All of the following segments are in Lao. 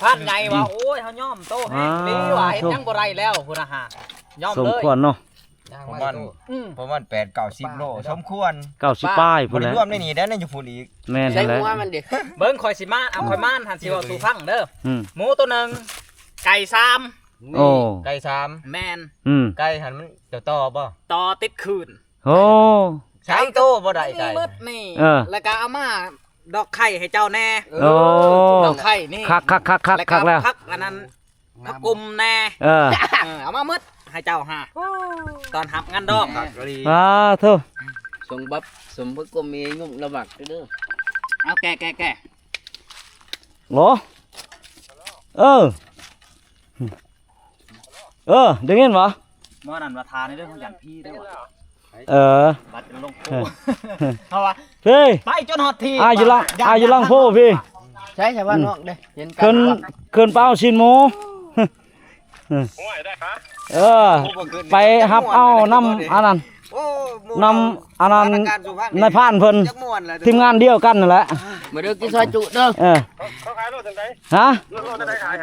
ພານໃຫຍ່ວ່າ ອືມ ໂອ້ຍ ເຮົາຍອມໂຕແຮງ ອ່າ ດີວ່າ ເຮັດ ໂທ້ ຫຍັງບໍ່ໄດ້ແລ້ວພຸ້ນນະຫາ ຍອມເລີຍ ສົມຄວນເນາະ ປະມານ ອືມ ປະມານແປດເກົ້າສິບໂລ ສົມຄວນ ເກົ້າສິບປາຍພຸ້ນແຫຼະ ບໍ່ໄດ້ລວມໃນນີ້ເດ້ ໃນຢູ່ພຸ້ນອີກ ແມ່ນ ໃສ່ຫົວມັນເດ້ ເບິ່ງຂ້ອຍຊິມາ ເອົາ ຂ້ອຍມາຫັ້ນ ຊິເວົ້າສູ່ຟັງເດີ ອືມ ໝູໂຕໜຶ່ງ ໄກ່ສາມ ໂອ້ ໄກ່ສາມ ແມ່ນ ອືມ ໄກ່ຫັ້ນມັນເຈົ້າຕໍ່ບໍ່? ຕໍ່ຕິດຄືນ ໂອ້ ສາມໂຕບໍ່ໄດ້ໄກ່ ມີໝົດນີ້ ເອີ ແລ້ວກໍເອົາມາດອກໄຂ່ໃຫ້ເຈົ້າແດ່ ໂອ້ ດອກໄຂ່ນີ້ ຄັກໆໆໆ ແລ້ວກໍ ຄັກແລ້ວ ຜັກອັນນັ້ນ ຜັກກຸມແດ່ ເອີ ເອີ ເອົາມາໝົດໃຫ້ເຈົ້າຫາ ຕ້ອນຮັບງານດອງ ຄັກອີ່ຫຼີ ສາທຸ ສົມບັບ ສົມບັບກໍມີຫຍຸ້ງລະບັກເດີ ເອົາແກ່ໆໆ ໂຫຼ ເອີ. ເອີ ໄດ້ຍິນບໍ່? ໝໍນັ້ນວ່າ ທ່ານີ້ເດີ ຂອງຈັນພີເດີ. ເອີ ບັດເປັນລົງໂພ ເອີ ເພາະວ່າ ເພ ໄປຈົນຮອດທີ່ ອ້າຍຢູ່ຫຼັງ ອ້າຍຢູ່ຫຼັງໂພພີ້. ໃຊ່ ໃຊ່ວ່າ ອືມ ນ້ອງເດ້ ເຫັນກັນ ຂຶ້ນ ຂຶ້ນໄປເອົາຊີ້ນໝູ. ເອີ ໄປຮັບເອົານຳອັນນັ້ນ ນຳອັນນັ້ນ ນາຍພານເພິ່ນ ທີມງານດຽວກັນນັ້ນແຫຼະ. ມາເດີ ກິນຊອຍຈຸເດີ. ເອີ ເຂົາຂາຍໂລຈັ່ງໃດ? ຮະ? ໂລເທົ່າໃດຂາຍ?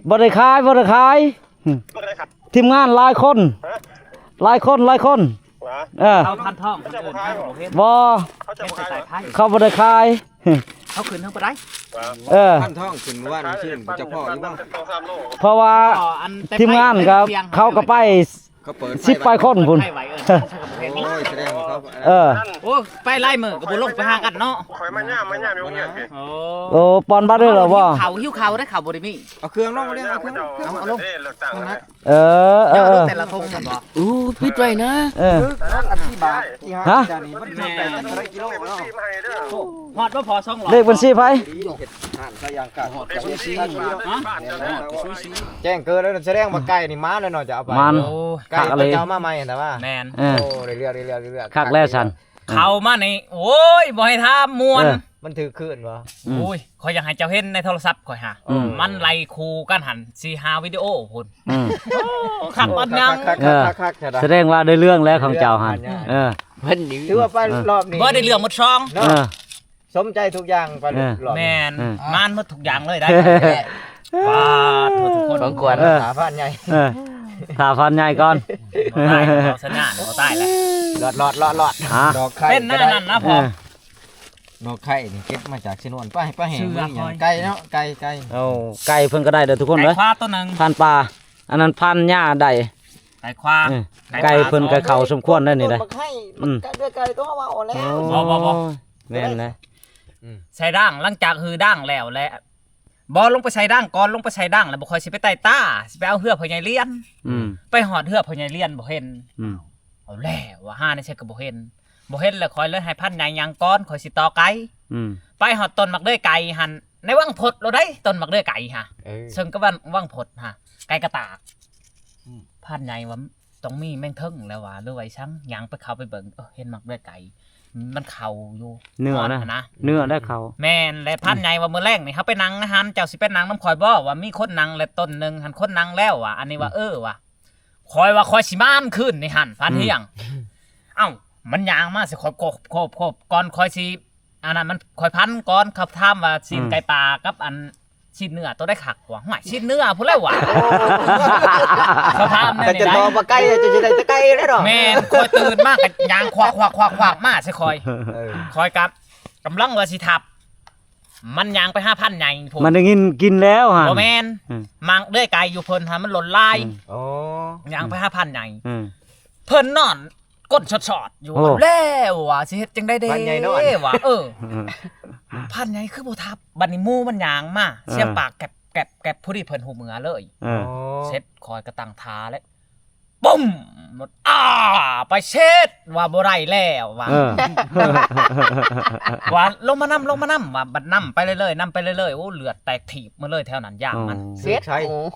ບໍ່ໄດ້ຂາຍ ບໍ່ໄດ້ຂາຍ. ທີມງານຫຼາຍຄົນ ຮະ? ຫຼາຍຄົນ ຫຼາຍຄົນ. ເອີ ເຂົາພັນທອງ ເຂົາເຈົ້າບໍ່ຂາຍບໍ່? ບໍ່ ເຂົາເຈົ້າບໍ່ຂາຍ ເຂົາບໍ່ໄດ້ຂາຍ. ເຂົາຂຶ້ນເທິງບໍ່ໄດ້. ເອີ ພັນທອງຂຶ້ນມື້ວານນີ້ຊື່ ເຈົ້າພໍ້ຢູ່ບໍ່? ເພາະວ່າທີມງານກໍ ເຂົາກໍໄປ ເຂົາເປີດ ສິບປາຍຄົນພຸ້ນ. ໂອ້ຍ ສະແດງວ່າເຂົາ ເອີ ໂອ້ ໄປຫຼາຍມື້ກໍບໍ່ລົງໄປຫາກັນເນາະ. ຂ້ອຍມາຍາມ ມາຍາມຢູ່ໂຮງຮຽນພີ້. ໂອ້ ໂອ້ ປ່ອນບັດເລີຍບໍ່? ຫິວເຂົ້າ ຫິວເຂົ້າເດ້ ເຂົ້າບໍ່ໄດ້ມີ. ເອົາເຄື່ອງລົງ ເອົາເຄື່ອງ ເອົາເຄື່ອງ ເອົາລົງ. ເອີ ເອີ ເອີ ແຕ່ລະຄົງຫັ້ນບໍ່? ໂອ້ ປິດໄວ້ນະ. ເອີ ຮະ? ຮອດບໍ່ພໍສອງຮ້ອຍ ເລກບັນຊີໃຜ? ແຈ້ງເກີນແລ້ວ ສະແດງວ່າໄກ່ນີ້ມາແລ້ວເນາະ ຈະເອົາໄປ. ມັນ ໂອ້ ໄກ່ເຂົາເຈົ້າມາໃໝ່ຫັ້ນນະວ່າ. ແມ່ນ ເອີ ໂອ້ ເລື້ອຍໆ ເລື້ອຍໆ ຄັກແລ້ວຊັ້ນ. ເຂົ້າມານີ້ ໂອ້ຍ ບໍ່ໃຫ້ຖາມ ມ່ວນ. ເອີ ມັນຖືກຄືນບໍ່? ອືມ ໂອ້ຍ ຂ້ອຍຢາກໃຫ້ເຈົ້າເຫັນໃນໂທລະສັບຂ້ອຍຫາ ອືມ ມັນໄລ່ຂູ່ກັນຫັ້ນ ສີ່ຫ້າວິດີໂອພຸ້ນ. ອືມ ໂອ້ ຄັກປານຫຍັງ. ຄັກໆໆໆ ສະແດງວ່າໄດ້ເລື່ອງແລ້ວຂອງເຈົ້າຫັ້ນ. ເອີ ເພິ່ນນີ້ ຖືວ່າໄປ ເອີ ຮອບນີ້ ບໍ່ໄດ້ເລື່ອງໝົດຊ່ອງເນາະ. ເອີ ສົມໃຈທຸກຢ່າງໄປ ເອີ ຮອບນີ້. ແມ່ນ ເອີ ມານໝົດທຸກຢ່າງເລີຍໄດ໋. ປາດໂທ ທຸກຄົນ ຂອງຂວັນ ເອີ ຖ້າພານໃຫຍ່ ເອີ ຖ້າພານໃຫຍ່ກ່ອນ. ບໍ່ຕາຍ ບໍ່ຕາຍແລ້ວ ບໍ່ຕາຍແລ້ວ. ລອດໆໆໆ ອ່າ ດອກໄຂ່ ເປັນນັ້ນນັ້ນນະພໍ່. ເອີ ດອກໄຂ່ນີ້ເກັບມາຈາກເຊໂນນ ໄປ ໄປແຫ່ ເຊື່ອ ມື້ຫຍັງ ຂ້ອຍ ໄກ່ເນາະ ໄກ່ ໄກ່. ໂອ້ ໄກ່ເພິ່ນກໍໄດ້ເດີທຸກຄົນເດີ ໄກ່ຄວາຕົວໜຶ່ງ ພານປ່າ ອັນນັ້ນພານຫຍ້າໄດ້ ໄກ່ຄວາ. ເອີ ໄກ່ ໄກ່ເພິ່ນກໍເຂົ້າສົມຄວນໄດ້ນີ້ເດ້. ອືມ ເລື່ອງໄກ່ຕົວເວົ້າແລ້ວ. ໂອ້ ບໍ່ ບໍ່ ບໍ່ ແມ່ນແຫຼະ. ອືມ ໃສ່ດ່າງ ຫຼັງຈາກຮືດ່າງແລ້ວແຫຼະ ບໍ່ ລົງໄປໃສ່ດ່າງກ່ອນ ລົງໄປໃສ່ດ່າງແລ້ວ ບໍ່ຄ່ອຍຊິໄປໄຕ່ຕາ ຊິໄປເອົາເຮືອພໍ່ໃຫຍ່ລຽນ. ອືມ ໄປຮອດເຮືອພໍ່ໃຫຍ່ລຽນບໍ່ເຫັນ. ອືມ ເອົາແລ້ວວ່າ ຫາໃນໃສກໍບໍ່ເຫັນ ບໍ່ເຫັນແລ້ວ ຂ້ອຍເລີຍໃຫ້ພານໃຫຍ່ຍ່າງກ່ອນ ຂ້ອຍຊິຕໍ່ໄກ່. ອືມ ໄປຮອດຕົ້ນໝາກເດືອຍໄກ່ຫັ້ນ ໃນວັງພົດໂລດໃດ ຕົ້ນໝາກເດືອຍໄກ່ຫາ. ເອີ ເຊິ່ງກັບວັງ ວັງພົດຫາ ໄກ່ກະຕາກ. ອືມ ພານໃຫຍ່ວ່າ ຕ້ອງມີແມງເທິງແລ້ວວ່າ ຫຼືວ່າອີ່ສັງ ຍ່າງໄປເຂົ້າໄປເບິ່ງ ເອີ ເຫັນໝາກເດືອຍໄກ່ ມັນເຂົ້າຢູ່ເນື້ອນະ ເນື້ອໄດ້ເຂົ້າ. ແມ່ນແຫຼະ ພານໃຫຍ່ວ່າ ມື້ແລງນີ້ເຮົາໄປນັ່ງນະຫັ້ນ ເຈົ້າຊິໄປນັ່ງນຳຂ້ອຍບໍ່? ວ່າມີຄົນນັ່ງແລ້ວຕົ້ນໜຶ່ງຫັ້ນ ຄົນນັ່ງແລ້ວວ່າ ອັນນີ້ວ່າ ເອີ ວ່າ ຂ້ອຍວ່າຂ້ອຍຊິມານຄືນນີ້ຫັ້ນ ພານທ່ຽງ. ເອົ້າ ມັນຍ່າງມາໃສ່ຂ້ອຍ ໂຄບໆໆ ກ່ອນຂ້ອຍຊິ ອັນນັ້ນມັນ ຂ້ອຍພັນກ່ອນ ເຂົາຖາມວ່າຊີ້ນໄກ່ປ່າກັບອັນຊີ້ນເນື້ອໂຕໃດຄັກວະ? ຫ້ວຍ ຊີ້ນເນື້ອພຸ້ນແຫຼະວະ. ເຂົາຖາມແນວນີ້ ເຈົ້າຈະຕອບວ່າໄກ່ ເຈົ້າຊິໄດ້ແຕ່ໄກ່ແຫຼະເນາະ. ແມ່ນ ຂ້ອຍຕື່ນມາກໍຍ່າງຄວັກໆໆໆ ມາໃສ່ຂ້ອຍ. ເອີ ຂ້ອຍກໍກຳລັງວ່າຊິທັບ ມັນຍ່າງໄປຫາພານໃຫຍ່ພຸ້ນ ມັນໄດ້ຍິນກິ່ນແລ້ວຫັ້ນ. ບໍ່ແມ່ນ ອືມ ໝາກເດືອຍໄກ່ຢູ່ເພິ່ນຫັ້ນມັນຫຼົ່ນຫຼາຍ. ອືມ ອໍ ຍ່າງໄປຫາພານໃຫຍ່. ອືມ ເພິ່ນນອນ ກົ້ນສອດໆຢູ່. ໂອ້ ແລ້ວວ່າຊິເຮັດຈັ່ງໃດເດ ພານໃຫຍ່ນອນວ່າ ເອີ ພານໃຫຍ່ຄືບໍ່ທັບ. ບັດນີ້ໝູມັນຍ່າງມາ ເອີ ສຽງປາກແກັບໆໆ ພໍດີເພິ່ນຮູ້ເມືອເລີຍ. ເອີ ອໍ ເສັດ ຂ້ອຍກໍຕັ້ງທ່າແລ້ວ ປຸ້ມ ອາ ໄປເສັດ ວ່າບໍ່ໄດ້ແລ້ວວ່າ. ເອີ ວ່າລົງມານຳ ລົງມານຳ ວ່າບັດນຳໄປເລື້ອຍໆ ນຳໄປເລື້ອຍໆ ໂອ້ ເລືອດແຕກຖີບໝົດເລີຍແຖວນັ້ນ ຢ້ານມັນ. ອໍ ເສັດ ໂອ້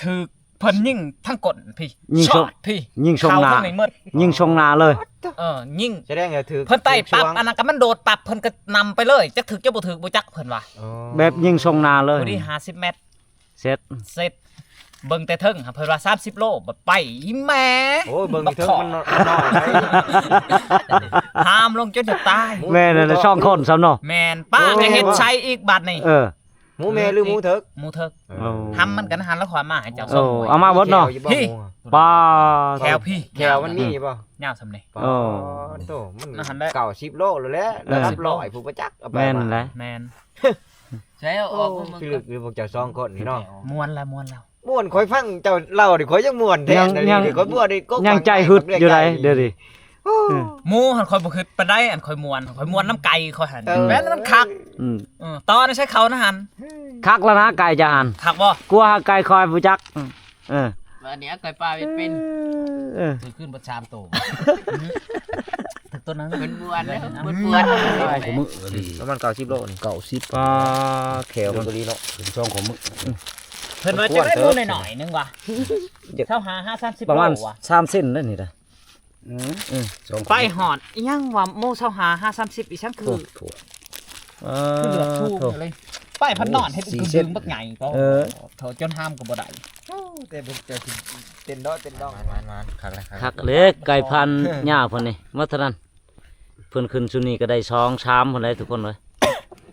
ຖືກເພິ່ນຍິງທາງກົ້ນພີ້ ຍິງ ຊອດພີ້ ຍິງຊົງໜ້າ ເຂົ້າທາງນີ້ໝົດ ຍິງຊົງໜ້າເລີຍ. ເອີ ຍິງ ສະແດງວ່າຖືກ ເພິ່ນໄຕ່ປັບ ຖືກຊ່ວງ ອັນນັ້ນກໍມັນໂດດປັບ ເພິ່ນກໍນຳໄປເລີຍ ຈັກຖືກຈັກບໍ່ຖືກບໍ່ຈັກ ເພິ່ນວ່າ. ອໍ ແບບຍິງຊົງໜ້າເລີຍ ພໍດີຫ້າສິບແມັດ ເສັດ ເສັດ ເບິ່ງແຕ່ເທິງ ເພິ່ນວ່າສາມສິບໂລ ບັດໄປ ອີແມ່ ໂອ້ຍ ເບິ່ງເທິງມັນນ້ອຍໄດ໋ ຫາມລົງຈົນຈະຕາຍ. ແມ່ນແຫຼະ ສອງຄົນຊ້ຳເນາະ. ແມ່ນ ປ້າກໍເຮັດໃສ່ອີກບັດນີ້. ເອີ ໝູແມ່ຫຼືໝູເຖິກ? ໝູເຖິກ. ເອີ ໂອ້ ທຳມັນກັນຫັ້ນລະ ຂ້ອຍມາໃຫ້ເຈົ້າ ໂອ້ ສົ່ງ ເອົາມາເບິດເນາະ. ເຂົ້າຢູ່ບໍ່ ພີ່ ໝູ? ປາ ແຂ້ວພີ້ ແຂ້ວມັນມີບໍ່? ຍາວສ່ຳນີ້. ໂອ້ ປາດໂທ້ ມັນຫັ້ນແຫຼະ ເກົ້າສິບໂລແລ້ວແຫຼະ ເອີ ລະດັບຮ້ອຍຜູ້ປະຈັກ ເອົາໄປ ແມ່ນແຫຼະ ແມ່ນ. ໃສ່ເອົາອອກ ໂອ້ ມາເບິ່ງ ພິລຶກຢູ່ພວກເຈົ້າສອງຄົນນີ້ເນາະ. ມ່ວນລະ ມ່ວນລະ ມ່ວນ. ຂ້ອຍຟັງເຈົ້າເລົ່ານີ້ ຂ້ອຍຍັງມ່ວນແທ້. ຍັງ ຍັງ ຂ້ອຍມ່ວນນີ້ ຍັງໃຈຫຶດຢູ່ໃດ໋ ດຽວນີ້. ໂອ້ ໝູຫັ້ນຂ້ອຍບໍ່ຄິດປານໃດ ອັນຂ້ອຍມ່ວນ ຂ້ອຍມ່ວນນຳໄກ່ຂ້ອຍຫັ້ນ. ເອີ ແມ່ນມັນຄັກ. ອືມ ເອີ ຕໍ່ໃນໃສ່ເຂົ້ານະຫັ້ນ ຄັກລະນະ ໄກ່ຈະຫັ້ນ ຄັກບໍ່? ກົວຫາໄກ່ຄອຍບໍ່ຈັກ. ເອີ ບາດນີ້ເອົາໄກ່ປ່າເປັນ ເອີ ເອີ ຄືນເບິດສາມໂຕ ຖືກໂຕໜຶ່ງ ເປັນບວນເດ້ ເບິດບວນ. ປະມານເກົ້າສິບໂລນີ້ ເກົ້າສິບ ປາ ແຂ້ວມັນ ເອີ ເປັນຊ່ອງຂອງມື້. ອືມ ເພິ່ນວ່າຈະໄດ້ໂລໜ້ອຍໆໜຶ່ງວ່າ ຊາວຫ້າຫາສາມສິບ ປະມານ ໂລວ່າ ສາມເຊັນເດ້ນີ້ນະ. ອືມ ອືມ ໄປຮອດອີ່ຫຍັງວ່າໂມຊາວຫ້າຫາສາມສິບ ອີ່ຫຍັງຄື ໂອ້ໂຫ ເອີ ຄືເລືອດສູງເລີຍ ໄປພັດນອນເຮັດຄືດຶງບັກໃຫຍ່ກໍ ເອີ ເຖົ້າຈົນຫ້າມກໍບໍ່ໄດ້. ໂອ້ ແຕ່ເບິ່ງເຈົ້າຊິເຕັ້ນເນາະ ເຕັ້ນດອງ ມານໆ ຄັກແລ້ວ ຄັກເລີຍ ໄກ່ພັນຫຍ້າເພິ່ນນີ້ ມາເທົ່ານັ້ນ ເພິ່ນຂຶ້ນຊຸມນີ້ກໍໄດ້ສອງສາມພຸ້ນແຫຼະທຸກຄົນເອີຍ.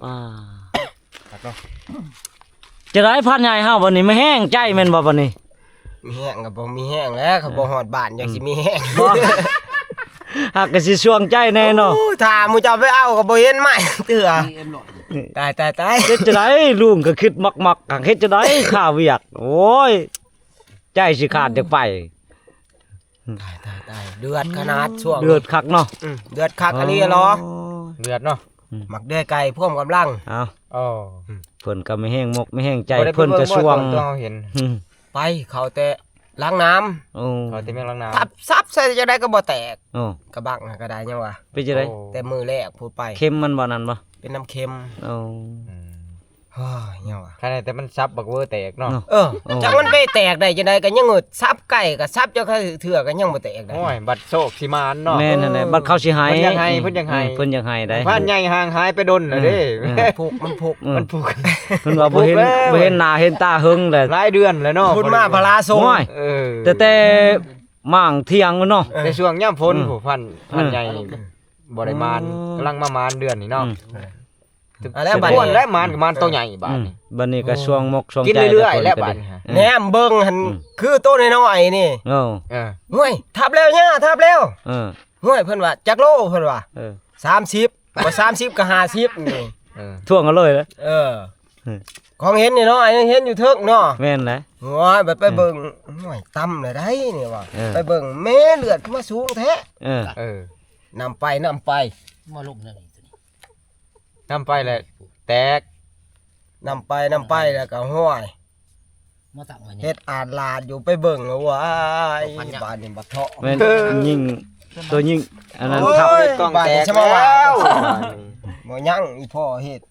ວ້າ ຄັກເນາະ. ຈະໄດ້ພັນໃຫຍ່ເຮົາບັດນີ້ ມີແຮງໃຈແມ່ນບໍ່ບັດນີ້? ມີແຮງກໍບໍ່ມີແຮງແຫຼະ ເຂົາບໍ່ຮອດບ້ານ ອືມ ຈັ່ງຊິມີແຮງ ບໍ່ ຫາກກໍຊິຊ່ວງໃຈແດ່ເນາະ. ໂອ້ຍ ຖ້າໝູ່ເຈົ້າໄປເອົາກໍບໍ່ເຫັນມາເທື່ອ. ຕາຍ ຕາຍ ຕາຍ ເຮັດຈັ່ງໃດ ລຸງກໍຄິດມັກໆ ຫາກເຮັດຈັ່ງໃດ ຄາວຽກ ໂອ້ຍ ໃຈຊິຂາດຈາກໄປ. ອືມ ຕາຍ ຕາຍ ຕາຍ ເດືອດຂະໜາດຊ່ວງ ເດືອດຄັກເນາະ. ອືມ ເດືອດຄັກອີ່ຫຼີເນາະ ເດືອດເນາະ. ອືມ ໝາກເດືອຍໄກ່ພວມກຳລັງ. ເອົ້າ ໂອ້ ອືມ ເພິ່ນກໍມີແຮງມົກມີແຮງໃຈ ເພິ່ນກໍຊ່ວງ ເຮົາເຫັນ ອືມ ໄປເຂົ້າແຕ່ຫຼັງນ້ຳ. ໂອ້ ເຂົ້າແຕ່ແມ່ນຫຼັງນ້ຳ ທັບ ສັບໃສ່ຈັ່ງໃດກໍບໍ່ແຕກ. ໂອ້ ກະບັງຫັ້ນກໍໄດ້ຍັງວ່າ ເປັນຈັ່ງໃດ? ໂອ້ ແຕ່ມື້ແລກພຸ້ນໄປ ເຂັມມັນບໍ່ນັ້ນບໍ່? ເປັນນ້ຳເຂັມ. ໂອ້ ອືມ ໂອ້ຍ ຫຍັງວະ ຂະໜາດແຕ່ມັນສັບບັກເວີແຕກເນາະ. ເນາະ ເອີ ໂອ້ ຈັກມັນໄປແຕກໄດ້ຈັ່ງໃດ ກໍຍັງວ່າສັບໄກ່ກໍສັບຈັກເທື່ອກໍຍັງບໍ່ແຕກໄດ້. ໂອ້ຍ ບັດໂຊກຊິມານເນາະ. ແມ່ນຫັ້ນແຫຼະ ເອີ ບັດເຂົາຊິໃຫ້ ເພິ່ນຢາກໃຫ້ ເພິ່ນຢາກໃຫ້ ເພິ່ນຢາກໃຫ້ໄດ້. ພານໃຫຍ່ຫ່າງຫາຍໄປດົນແລ້ວເດ້. ອືມ ມັນຜຸກ ມັນຜຸກ ເອີ ມັນຜຸກ ເພິ່ນວ່າບໍ່ເຫັນ ແລ້ວ ບໍ່ເຫັນໜ້າເຫັນຕາເຫິງແລ້ວ ຫຼາຍເດືອນແລ້ວເນາະ ບຸນມາພະລາຊົງ. ໂອ້ຍ ເອີ ແຕ່ ແຕ່ໝ່າງທ່ຽງພຸ້ນເນາະ. ເອີ ແຕ່ຊ່ວງຍາມຝົນ ອືມ ຜູ້ພັນ ເອີ ພັນໃຫຍ່ ອືມ ບໍ່ໄດ້ມານ ອືມ ກຳລັງມາມານເດືອນນີ້ເນາະ. ອືມ ອັນແລ້ວບັດນີ້ ແລ້ວມານກໍມານໂຕໃຫຍ່ບາດນີ້. ອືມ ບັດນີ້ກໍຊ່ວງມົກຊ່ວງໃຈ ກິນເລື້ອຍໆແລ້ວບາດນີ້. ອືມ ແນມເບິ່ງຫັ້ນ ອືມ ຄືໂຕນ້ອຍໆນີ້. ເອີ ເອີ ຫ້ວຍ ທັບແລ້ວຍ່າ ທັບແລ້ວ. ເອີ ຫ້ວຍ ເພິ່ນວ່າ ຈັກໂລ ເພິ່ນວ່າ. ເອີ ສາມສິບ ບໍ່ສາມສິບກໍຫ້າສິບນີ້. ເອີ ທວງເອົາເລີຍ. ເອີ ອືມ ຂອງເຫັນນີ້ເນາະ ອັນນີ້ເຫັນຢູ່ເທິງເນາະ. ແມ່ນແຫຼະ. ໂອ້ຍ ໄປ ໄປເບິ່ງ ອືມ ໂອ້ຍ ຕ່ຳແລ້ວໃດນີ້ວ່າ. ເອີ ໄປເບິ່ງ ແມ່ ເລືອດຄືມາສູງແທ້. ເອີ ເອີ ນຳໄປ ນຳໄປ ມາລົງແນວນີ້ ນຳໄປແລ້ວແຕກ ນຳໄປ ນຳໄປແລ້ວກໍ ຫ້ວຍ ມາຕັ້ງໄວ້ນີ້ ເຮັດອາດລາດຢູ່ ໄປເບິ່ງ ໂອ້ຍ ບາດນີ້ບັກເທາະ ແມ່ນຍິງ ໂຕຍິງອັນນັ້ນ ໂອ້ຍ ທັບ ຕ້ອງແຕກແລ້ວ ບາດນີ້ ບໍ່ຍັງ ອີ່ພໍ່ເຮັດ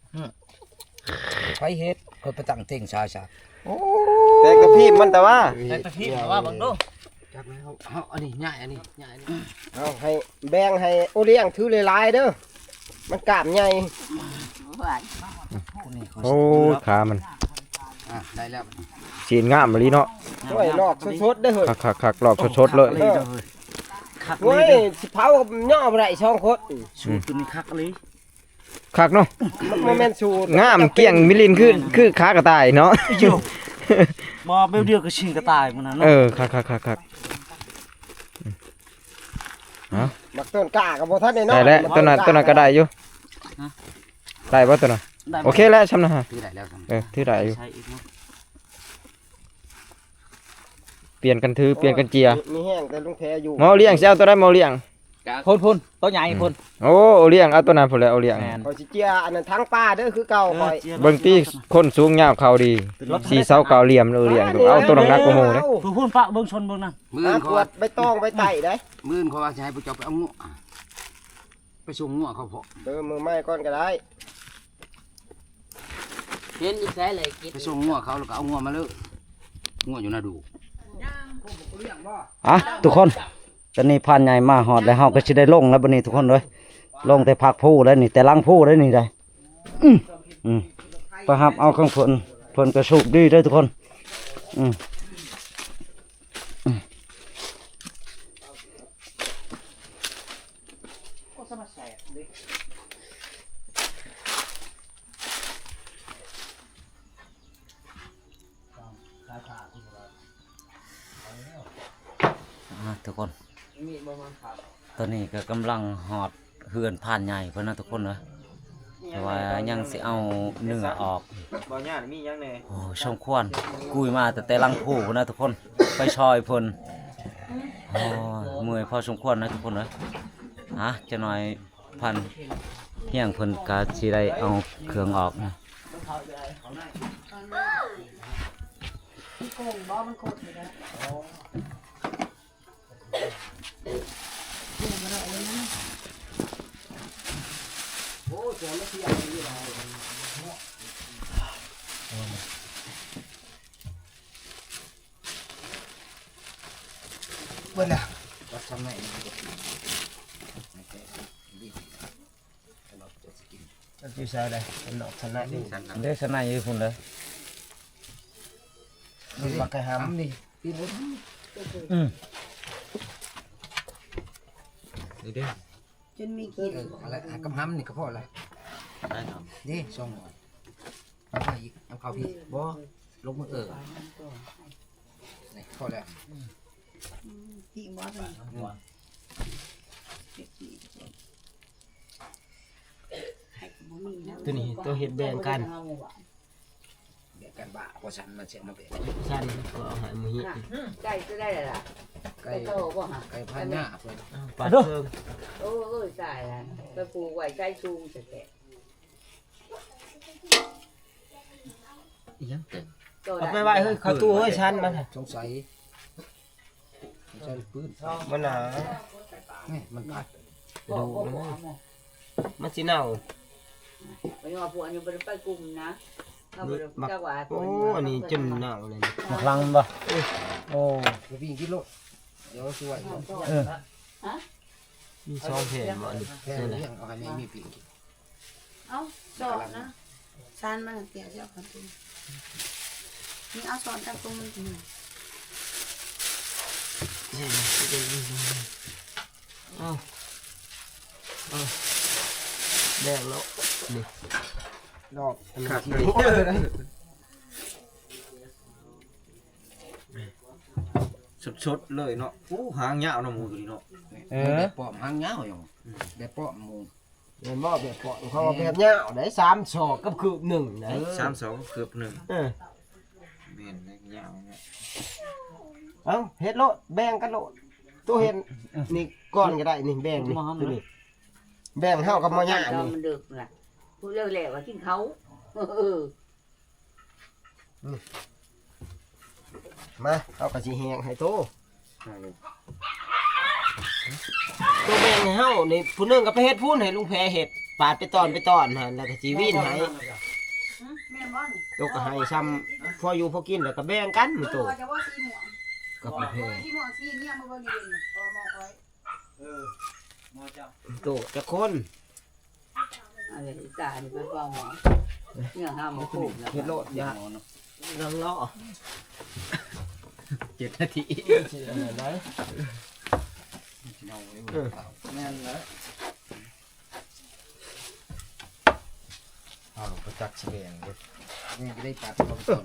ໃຜເຮັດ ຂ້ອຍໄປຕັ້ງເຕັງຊາຊະ. ໂອ້ ແຕກຕະພີບມັນ ແຕ່ວ່າ ແຕກຕະພີບ ແຕ່ວ່າເບິ່ງດູ. ຈັກແລ້ວ ເຮົາ ເຮົາ ອັນນີ້ຍ້າຍ ອັນນີ້ຍ້າຍ ເອົາໃຫ້ແບ່ງໃຫ້ໂອລ້ຽງຖືຫຼາຍໆເດີ ມັນກ້າມໃຫຍ່. ໂອ້ຍ ຂາມັນ ອ່ະ ໄດ້ແລ້ວ ຊີ້ນງາມອີ່ຫຼີເນາະ. ໂອ້ຍ ລອກສົດໆເດີເຮີ້ຍ ຄັກໆໆ ລອກສົດໆເລີຍ. ເອີ ຄັກເລີຍເດີ ໂອ້ຍ ຊິເຜົາກໍຍໍບໍ່ໄດ້ສອງຄົນ. ສູດໂຕນີ້ຄັກອີ່ຫຼີ. ຄັກເນາະ ມັນບໍ່ແມ່ນສູດ ງາມກ້ຽງມິລິນ ຄື ແມ່ນ ຄືຂາກະຕ່າຍເນາະ. ບໍ່ ແບບດຽວກັບຊິງກະຕ່າຍພຸ້ນນະເນາະ. ເອີ ຄັກໆໆໆ ເອົາ ບັກຕົ້ນກ້າກໍບໍ່ທັນໄດ້ເນາະ. ໄດ້ແລ້ວ ຕົ້ນນັ້ນ ຕົ້ນນັ້ນກໍໄດ້ຢູ່ ຮະ ໄດ້ບໍ່ຕົ້ນນັ້ນ? ໄດ້ ໂອເຄແລ້ວຊ່ຳນະ ຖືໄດ້ແລ້ວຊ່ຳ ເອີ ຖືໄດ້ຢູ່ ໃສ່ອີກເນາະ. ປ່ຽນກັນຖື ປ່ຽນກັນເຈຍ ມີແຮງແຕ່ລຸງແພຢູ່. ໝໍລ້ຽງຊິເອົາໂຕໃດ ໝໍລ້ຽງ? ພຸ້ນໆ ໂຕໃຫຍ່ພຸ້ນ. ອືມ ໂອ້ ໂອລ້ຽງ ເອົາໂຕນັ້ນພຸ້ນແຫຼະ ໂອລ້ຽງ. ແມ່ນ ຂ້ອຍຊິເຈຍອັນນັ້ນທາງປ່າເດີ ຄືເກົ່າຂ້ອຍ. ເບິ່ງຕິ ຄົນສູງຍາວເຂົ່າດີ ສີເຊົາເກົ່າຫຼຽມ ໂອລ້ຽງ ເອົາໂຕໜັກໆກວ່າໝູ່ເດ້. ພຸ້ນໆ ປະເບິ່ງຊົນເບິ່ງນັ້ນ ມື້ອື່ນຂ້ອຍວ່າ ໄປຕອງໄປໄຕ້ໄດ໋. ມື້ອື່ນຂ້ອຍວ່າຊິໃຫ້ພວກເຈົ້າໄປເອົາງົວ ໄປສົ່ງງົວເຂົາເພາະ. ເອີ ມື້ໃໝ່ກ່ອນກໍໄດ້. ເຫັນຢູ່ໃສເລີຍ ໄປສົ່ງງົວເຂົາ ແລ້ວກໍເອົາງົວມາເລີຍ ງົວຢູ່ນາດູ. ອ່ະ ທຸກຄົນ ຕອນນີ້ພານໃຫຍ່ມາຮອດແລ້ວ ເຮົາກໍຊິໄດ້ລົງແລ້ວບັດນີ້ທຸກຄົນເອີຍ. ລົງແຕ່ພັກພູແລ້ວນີ້ ແຕ່ຫຼັງພູແລ້ວນີ້ໄດ໋. ອືມ ອືມ ໄປຮັບເອົາຂອງເພິ່ນ ເພິ່ນກໍໂຊກດີເດີທຸກຄົນ. ອືມ ອືມ ອ່າ ທຸກຄົນ ຕອນນີ້ກໍກຳລັງຮອດເຮືອນພານໃຫຍ່ເພິ່ນນະທຸກຄົນເອີຍ. ແຕ່ວ່າຍັງຊິເອົາເນື້ອອອກ. ບໍ່ຍາກ ມີຫຍັງແດ່? ໂອ້ ສົມຄວນ ກຸຍມາຕັ້ງແຕ່ຫຼັງພູພຸ້ນນະທຸກຄົນ ໄປຊ່ອຍເພິ່ນ. ໂອ້ຍ ເມື່ອຍພໍສົມຄວນນະທຸກຄົນເອີຍ. ອ່ະ ຈັກໜ່ອຍ ພັນຮຽງເພິ່ນກະຊິໄດ້ເອົາເຄື່ອງອອກ. ໂອ້ ສວນມະເຂືອຢູ່ຫຼາຍ. ລະ ວັດຊຳໄນ ມັນກໍກິນ ມັນຢູ່ໃສໄດ໋ ມັນນອກຊຳໄນ ເດ້ ຊຳໄນຢູ່ພຸ້ນເດີ ມັນບັກໄກ່ຫຳນີ້ ອືມ ນີ້ເດ້ ຈົນມີກິນ ເອີ ຫັ້ນແຫຼະ ກັບຫຳນີ້ກໍພໍລະ ໄດ້ເນາະ ເດ້ ສອງໜ່ວຍ ເອົາໄປອີກ ເອົາເຂົ້າພີ້ ບໍ່ ລົງມື ເອີ ນີ້ ພໍແລ້ວ ອືມ ປີກບໍ່ ອືມ ໃຫ້ກໍບໍ່ມີນະ ຕົວນີ້ຕົວເຮັດແບ່ງກັນ ແບ່ງກັນບາ ບໍ່ຊັ້ນມັນຊິເອົາມາແບ່ງ ຊັ້ນກໍເອົາໃຫ້ໝູ່ຮີດ ໄກ່ຕົວໃດລະ ໄກ່ ໄກ່ໂຕບໍ່ຫະ ໄກ່ພາຍາເພິ່ນ ປາດເຄິ່ງ ໂອ້ຍ ຕາຍລະ ໄປປູກໄວ້ໃສ່ສູງແທ້ໆ ອີຫຍັງ ເອົາໄປໄວ້ເຮີ້ຍ ເຂົ້າຕູ້ເຮີ້ຍ ຊັ້ນມັນ ສົງໄສ ມັນໜາ ນີ້ມັນ ກະດູກມັນ ມັນຊິເນົ່າ ໄປວ່າພວກນີ້ບໍ່ໄດ້ໄປກຸ່ມນະ ເຮົາບໍ່ໄດ້ຈັກວ່າ ໂອ້ ອັນນີ້ຈົນເນົ່າເລີຍ ໝາກລັງບໍ່ ເອີ ໂອ້ ໄປປີ້ງກິນໂລດ ດຽວຊິໄວ້ ເອີ ຮະ ມີສອງແຜ່ນບໍ່ ອັນນີ້ ແຜ່ນ ເອົາໃຫ້ແມ່ມີປີ້ງກິນ ເອົາ ສອນນະ ຊານມັນເປຍກ ຊິເອົາຂອງຕົວນີ້ ເອົາສອນຈາກຕົວມັນຕົວນີ້ ເອົາ ເອົາ ແບກແລ້ວ ນີ້ ດອກ ຄັກເລີຍ ສົດໆເລີຍເນາະ ໂອ້ ຫາງຍາວເນາະ ໝູຕົວນີ້ເນາະ ເອີ ແບບປ້ອມຫາງຍາວຢູ່ ອືມ ແບບປ້ອມໝູ ແມ່ນບໍ່ ແບບປ້ອມ ເຂົາວ່າແບບຍາວໄດ໋ ສາມສອກກັບຄືບໜຶ່ງໄດ໋ ເອີ ສາມສອກກັບຄືບໜຶ່ງ ເອີ ແມ່ນແຫຼະ ຍາວເນາະ ເອົ້າ ເຮັດໂລດ ແບ່ງກັນໂລດ ໂຕເຮັດ ນີ້ກ່ອນກໍໄດ້ ນີ້ແບ່ງນີ້ ໂຕນີ້ ແບ່ງເຮົາກັບໝໍ້ຍ່ານີ້ ມັນດຶກລະ ຜູ້ເລີກແລ້ວກໍກິນເຂົ້າ ເອີ ມາ ເຮົາກໍຊິແຫກໃຫ້ໂຕ ໂຕແບ່ງໃຫ້ເຮົານີ້ ຜູ້ໜຶ່ງກໍໄປເຮັດພຸ້ນ ໃຫ້ລຸງແພເຮັດ ປາດໄປຕອນໄປຕອນຫັ້ນ ແລ້ວກໍຊິຫວີນໃຫ້ ແມ່ນບໍ່ນີ້ ໂຕກໍໃຫ້ຊ່ຳພໍຢູ່ພໍກິນ ແລ້ວກໍແບ່ງກັນໂຕ ກັບລຸງແພ ສີມ່ວງ ສີມ່ວງ ສີມ່ວງ ສີມ່ວງ ມາເບິ່ງຢູ່ນີ້ ພໍໝໍຂ້ອຍ ເອີ ໝໍເຈົ້າ ໂຕຈັກຄົນ ອັນນີ້ອີການີ້ໄປຟ້ອງໝໍ ເລື່ອງຫາໝໍໂຄກນະ ເຮັດໂລດ ຢ່າເລື່ອງລໍ ເຈັດນາທີ ຊິອັນນັ້ນໄດ໋ ເອີ ແມ່ນແລ້ວ ເຮົາບໍ່ຈັກຊິແບ່ງເດ້ ແມ່ນໄດ້ຕັດຂອງຕົນ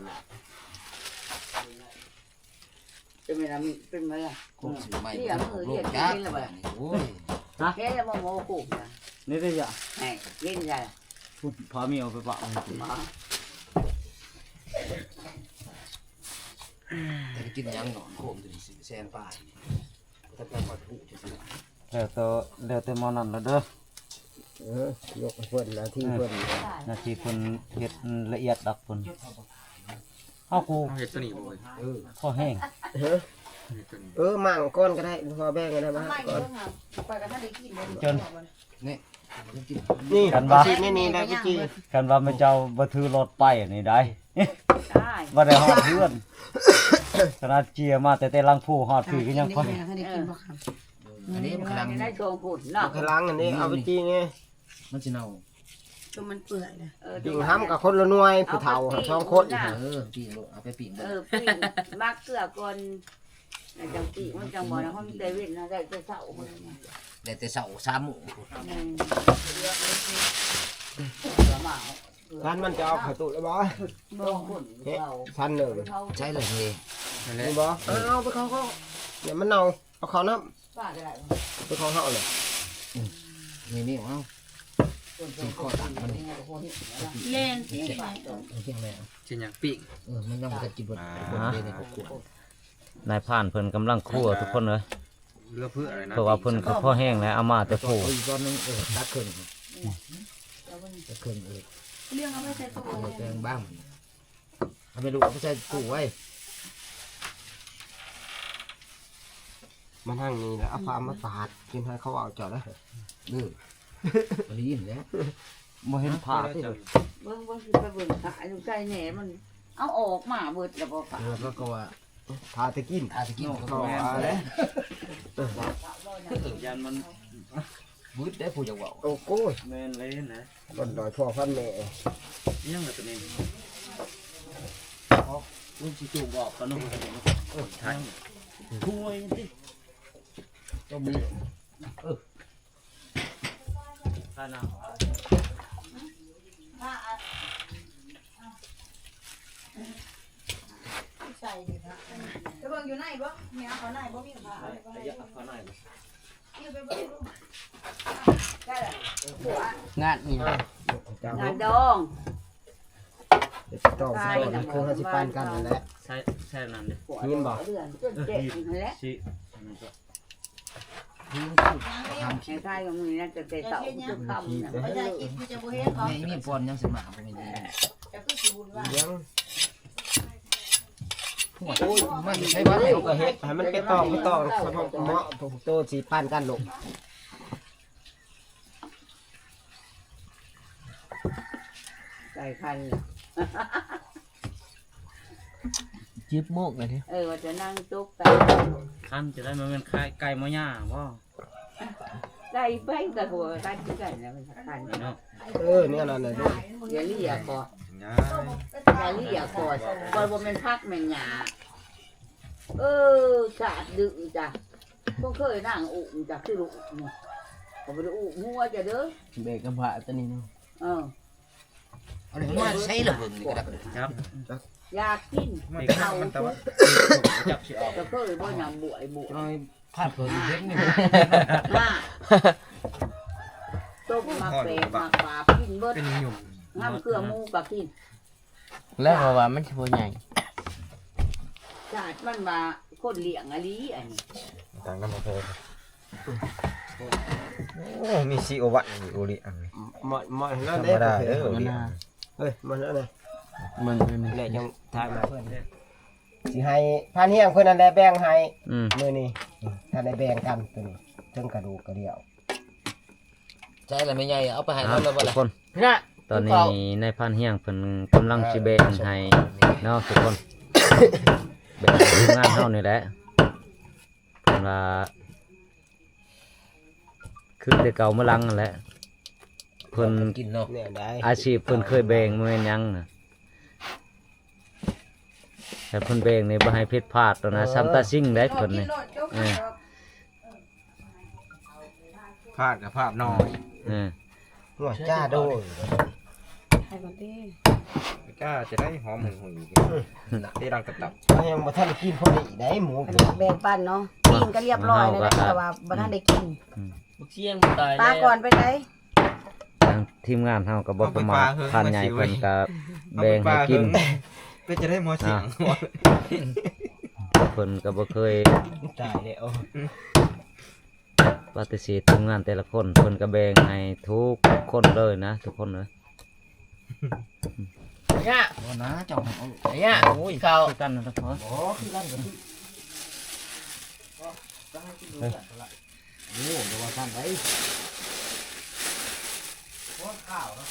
ຈະແມ່ນເປັນມາລະ ໂຄກຊິໄໝ້ ນີ້ ໂລກຈັກ ໂອ້ຍ ຮະ ເຮັດແລ້ວບໍ່ ໝໍໂຄກນະ ນີ້ເດ້ ໃຫ້ເຮັດໄດ້ ພຸດພາເມຍເອົາໄປປະ ແຕ່ໄປກິນຫຍັງເນາະ ໂຄກແສນປາຍ ແລ້ວແຕ່ ແລ້ວແຕ່ໝໍນັ້ນລະເດີ ເອີ ຍົກໃຫ້ເພິ່ນ ໜ້າທີ່ເພິ່ນ ເອີ ໜ້າທີ່ເພິ່ນເຮັດລະອຽດດອກເພິ່ນ ເຮົາກູ ເຮົາເຮັດຕົວນີ້ບໍ່ເອີຍ ພໍແຮງ ເອີ ເຮັດຕົວນີ້ ເອີ ໝາງກ່ອນກໍໄດ້ ພໍແບ່ງກັນໄດ້ ມາກ່ອນ ຂ້ອຍກໍທັນໄດ້ກິນ ຈົນ ນີ້ ນີ້ ຄັນວ່າ ນີ້ ນີ້ ນີ້ ນີ້ ຄັນວ່າແມ່ເຈົ້າບໍ່ຖືລົດໄປນີ້ໄດ໋ ບໍ່ໄດ້ຮອດເຮືອນ ຂະໜາດເຈຍມາແຕ່ ແຕ່ຫຼັງພູຮອດພີ້ກໍຍັງພໍ ອັນນີ້ມັນກຳລັງ ໄດ້ສອງຄົນເນາະ ກຳລັງອັນນີ້ ເອົາໄປຈີ່ນີ້ ມັນຊິເນົ່າ ຕົວມັນເປື່ອຍນະ ເອີ ປີ້ງຫຳກັບຄົນລະໜ່ວຍ ຜູ້ເຖົ້າສອງຄົນ ເອີ ປີ້ງໂລດ ເອົາໄປປີ້ງ ເອີ ປີ້ງໝາກເກືອກ່ອນ ແລ້ວຈັ່ງປີ້ງ ມັນຈັ່ງບໍ່ນະ ເຮົາມີແຕ່ເວັນນະ ໄດ້ແຕ່ເຊົ້າ ໄດ້ແຕ່ເຊົ້າສາມໂມງ ອືມ ທ່ານມັນຈະເອົາເຂົ້າຕູ້ແລ້ວບໍ່ ບໍ່ ເຮັດ ທ່ານເອີຍ ໃຊ້ເລີຍນີ້ ນີ້ບໍ່ ເອົາໄປເຂົ້າ ເຂົ້າ ດຽວມັນເນົ່າ ເອົາເຂົ້ານຳ ໄປເຂົ້າເຮົາເລີຍ ອືມ ນີ້ໆ ເອົາ ຊິຂໍຕັດມັນນີ້ ແລ່ນຊິ ເອົາ ຊິແລ່ນ ຊິຫຍັງປີ້ງ ເອີ ມັນຍັງບໍ່ທັນກິນເບິດ ອ່າ ຄົນເດ້ໃນຄອບຄົວ ນາຍພານເພິ່ນກຳລັງຄົວທຸກຄົນເອີຍ ເຫຼືອເພື່ອອະໄລນະ ເພາະວ່າເພິ່ນກໍພໍແຮງແລ້ວ ເອົາມາແຕ່ພູ ເອົາອີກຕອນໜຶ່ງ ເອີ ຕັດເຄິ່ງ ຕັດເຄິ່ງ ເອີ ເລື່ອງເອົາໄປໃສ່ຕູ້ ເອີ ແຕ່ງບ້າງ ເອົາແມ່ລູກເອົາໄປໃສ່ຕູ້ໄວ້ ມານັ່ງນີ້ລະ ເອົາຜ້າມາຕາດ ກິນໃຫ້ເຂົາເວົ້າເຈົ້ານະ ເອີ ໄດ້ຍິນແລ້ວ ບໍ່ເຫັນຜ້າຕິ ເບິ່ງ ເບິ່ງ ຊິໄປເບິ່ງຜ້າຢູ່ໃສແດ່ ມັນເອົາອອກມາເບິດແລ້ວບໍ່ ຜ້າ ແລ້ວມັນກໍວ່າ ຖ້າແຕ່ກິນ ຖ້າແຕ່ກິນ ເຂົາວ່າແຫຼະ ຢ້ານມັນບຶດໄດ້ຜູ້ຢາກເວົ້າ. ໂອ້ໂກຍ ແມ່ນເລີຍນະ ບ່ອນດອຍພໍ່ພັນແມ່ ຍັງລະຕົວນີ້ ອອກ ລຸງຊິຈູບອອກກ່ອນເນາະ. ໂອ້ຍ ຖ້າ ໂອ້ຍ ຕິ ຕ້ອງມີ ເອີ ໄປເບິ່ງຢູ່ໃນບໍ່? ແມ່ເອົາເຂົ້າໃນບໍ່? ມີຜ້າ ເອົາເຂົ້າໃນບໍ່? ງານອີ່ຫຍັງ? ງານດອງ ເຮັດດອງ ຄືເຮົາຊິປານກັນນັ້ນແຫຼະ. ໃສ່ ໃສ່ນັ້ນເດ້ ຍິນບໍ່? ເດືອນເດືອນເຈັດນັ້ນແຫຼະ ຊິ ແມ່ນໃຊ້ກໍມີນະ ແຕ່ເຊົ້າຈົນຄ່ຳນະ ບໍ່ໄດ້ກິນຄືຈະບໍ່ເຫັນບໍ່? ແມ່ນມີປອນຍັງຊິມາບໍ່ມີດີ ຈະຄືຊິວຸ່ນວາຍ ຍັງ ໂອ້ຍ ມັນໃຊ້ວ່າໃຫ້ ເຮົາກໍເຮັດໃຫ້ມັນເປັນຕອງເປັນຕອງ ສະເພາະເໝາະໂຕຊິປານກັນໂລດ. ໄກ່ຄັນ ເຈັບໝົກເລີຍ ເອີ ວ່າຈະນັ່ງຈົກໄກ່ ຄັນຈະໄດ້ ມັນແມ່ນໄຂ່ ໄກ່ມໍຍ່າບໍ່? ໄກ່ໄປກັບຫົວກັນຄືກັນນະ ມັນຄັນເນາະ. ເອີ ແນວນັ້ນແຫຼະລູກ ຢ່າເລີຍກໍ ຢ່າເລີຍກໍ ຂ້ອຍບໍ່ແມ່ນຜັກແມ່ນຫຍ້າ ເອີ ຊາດດຶງຈ້ະ ບໍ່ເຄີຍນັ່ງອຸ້ມຈັກຄືລູກນີ້ ຂ້ອຍບໍ່ໄດ້ອຸ້ມຫົວເຈົ້າເດີ ເບກກັບພະຕົວນີ້ເນາະ ເອີ. ເອົາມາໃສ່ລະເບິ່ງນີ້ກໍໄດ້ ຈັບ ຢາກກິນ ເຂົ້າ ຈັບຊິອອກ ຈະເຄີຍບໍ່ຍຳບວຍບວຍ ພາດເພິ່ນເຮັດນີ້ ຕົ້ມໝາກແປງໝາກປາບກິນເບິດ ງຳເກືອໝູກໍກິນ ແລ້ວເພາະວ່າມັນຊິບໍ່ໃຫຍ່ ຊາດມັນວ່າຄົນລ້ຽງອີ່ຫຼີອັນນີ້ ຕ່າງນຳບໍ່ພໍ. ໂອ້ ມີຊີໂອວັນອີກ ໂອລິອັນນີ້ ໝໍ້ ໝໍ້ນັ້ນເດ້ ທຳມະດາເດີ ໂອລິ ເອີຍ ໝໍ້ນັ້ນນະ ເບິ່ງ ແລ້ວຈັ່ງຖ່າຍມາ ຊິໃຫ້ພານຮຽງເພິ່ນນັ້ນແຫຼະແບ່ງໃຫ້ ອືມ ມື້ນີ້ ອືມ ທ່ານໄດ້ແບ່ງກັນ ໂຕນີ້ ເທິງກະດູກກະດຽວ ໃສ່ລະແມ່ໃຫຍ່ ເອົາໄປໃຫ້ລາວແລ້ວບໍ່ລະ? ທຸກຄົນ ຕອນນີ້ນາຍພານຮຽງເພິ່ນກຳລັງຊິແບ່ງໃຫ້ເນາະທຸກຄົນ ແບ່ງໃຫ້ທີມງານເຮົານີ້ແຫຼະ ເພິ່ນວ່າ ຄືແຕ່ເກົ່າມາຫຼັງຫັ້ນແຫຼະ ເພິ່ນ ກິນເນາະ ອາຊີບເພິ່ນເຄີຍແບ່ງບໍ່ແມ່ນຫຍັງນະ ແຕ່ເພິ່ນແບ່ງນີ້ບໍ່ໃຫ້ຜິດພາດໂຕນະ ເອີ ສ່ຳຕາຊິງໄດ໋ເພິ່ນນີ້ ເອີ ພາດກໍພາດໜ້ອຍ ເອີ ຫົວຈ້າໂດຍ ໃຫ້ກ່ອນຕິ ຈ້າຈະໄດ້ຫອມຫຸຍໆ ເຕະດັງຕັບໆ ຍັງບໍ່ທັນໄດ້ກິນພໍດີໄດ໋ໝູ ແບ່ງປັນເນາະ ກິນກໍລຽບຮ້ອຍແລ້ວ ແຕ່ວ່າບໍ່ທັນໄດ້ກິນ ອືມ ບັກຊຽງມັນຕາຍ ປາກ່ອນໄປໃສ? ທາງທີມງານເຮົາກໍບໍ່ປະໝາດ ພານໃຫຍ່ເພິ່ນກໍແບ່ງໃຫ້ກິນ ເປັນຈັ່ງໃດໝໍ ເສຍງ ເພິ່ນກໍບໍ່ເຄີຍ ຕາຍແລ້ວ ປະຕິເສດທີມງານແຕ່ລະຄົນ ເພິ່ນກໍແບ່ງໃຫ້ທຸກຄົນເລີຍນະ ທຸກຄົນເລີຍ ຍະ ບໍ່ນະ ເຈົ້າເອົາ ຍະ ໂອ້ຍ ເຂົ້າ ຄືກັນນະ ໂອ້ ຄືກັນ ເອີ ໂອ້ ຢ່າວ່າຊັ້ນໄດ໋ ໂອ້ ຂ້າວນະ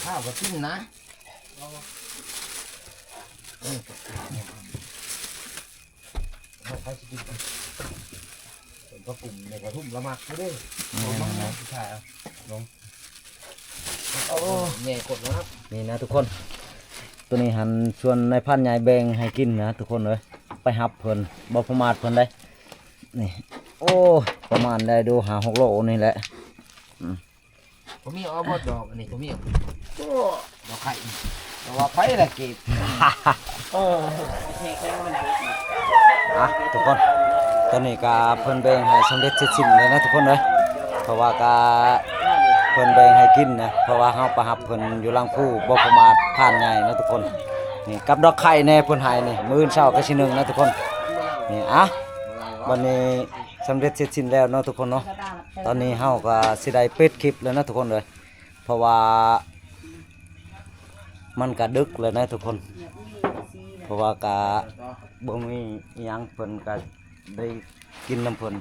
ຂ້າວກໍກິນນະ ເອີ ເຮົາໃຜຊິກິນ ເປັນພະກຸ່ມໃນກະທຸ່ມລະໝາກຢູ່ເດ້ ແມ່ນ ລອງ ໂອ້ ແຍ່ກົດແລ້ວນະ ນີ້ນະທຸກຄົນ ໂຕນີ້ຫັ້ນ ສ່ວນນາຍພານໃຫຍ່ແບ່ງໃຫ້ກິນນະທຸກຄົນເອີຍ ໄປຮັບເພິ່ນ ບໍ່ປະໝາດເພິ່ນເດ້ ນີ້ ໂອ້ ປະມານໄດ້ດູ ຫ້າຫົກໂລນີ້ແຫຼະ ອືມ ບໍ່ມີ ເອົາບໍ່ດອກ ອັນນີ້ບໍ່ມີ ໂອ້ ດອກໄຂ່ ແຕ່ວ່າໄຜລະເກັບ ເອີ ອ່ະ ທຸກຄົນ ຕອນນີ້ກະເພິ່ນແບ່ງໃຫ້ສຳເລັດເສັດສິ້ນແລ້ວນະທຸກຄົນເອີຍ ເພາະວ່າກະເພິ່ນແບ່ງໃຫ້ກິນນະ ເພາະວ່າເຮົາໄປຮັບເພິ່ນຢູ່ຫຼັງພູ ບໍ່ປະໝາດພານໃຫຍ່ນະທຸກຄົນ ນີ້ກັບດອກໄຂ່ແດ່ເພິ່ນໃຫ້ນີ້ ມື້ອື່ນເຊົ້າກະຊິໜຶ້ງນະທຸກຄົນ ນີ້ ອ່ະ ບັດນີ້ສຳເລັດເສັດສິ້ນແລ້ວເນາະທຸກຄົນເນາະ ຕອນນີ້ເຮົາກະຊິໄດ້ປິດຄລິບແລ້ວນະທຸກຄົນເອີຍ ເພາະວ່າມັນກະດຶກແລ້ວນະທຸກຄົນ ເພາະວ່າກະບໍ່ມີອີ່ຫຍັງ ເພິ່ນກະໄດ້ກິນນຳເພິ່ນ